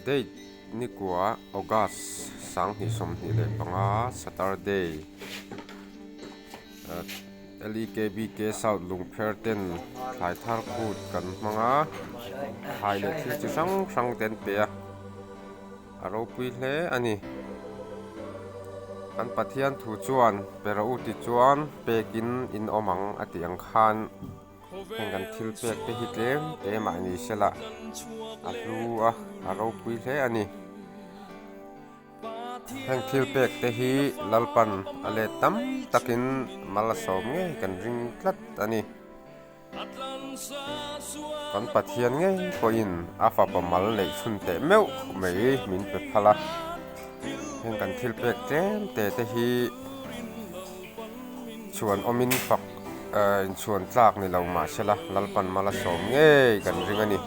Date nikua August 2025 Saturday LEKBK South Lungpher ten thlai thar kut kan hmang a, thlai leh thil chi hrang hrang te an pe a, a ropui hle a ni. Kan Pathian thu chuan pe rawh u ti chuan pekin in awm ang a tih ang khan. Heng kan thil pek te hi tlem te mah ni sela a hlu a, a ropui hle a ni. Heng thil pek te hi Lalpan a let tam takin mal a sawm ngei kan ring tlat a ni. Kan Pathian ngei pawhin a fapa mal neih chhun teh meuh mai min pe phal a. Heng kan thil pek tlem te te hi chhuan awmin fak inchhuan tlak ni lo mahsela Lalpan mal a sawm ngei kan ring a ni.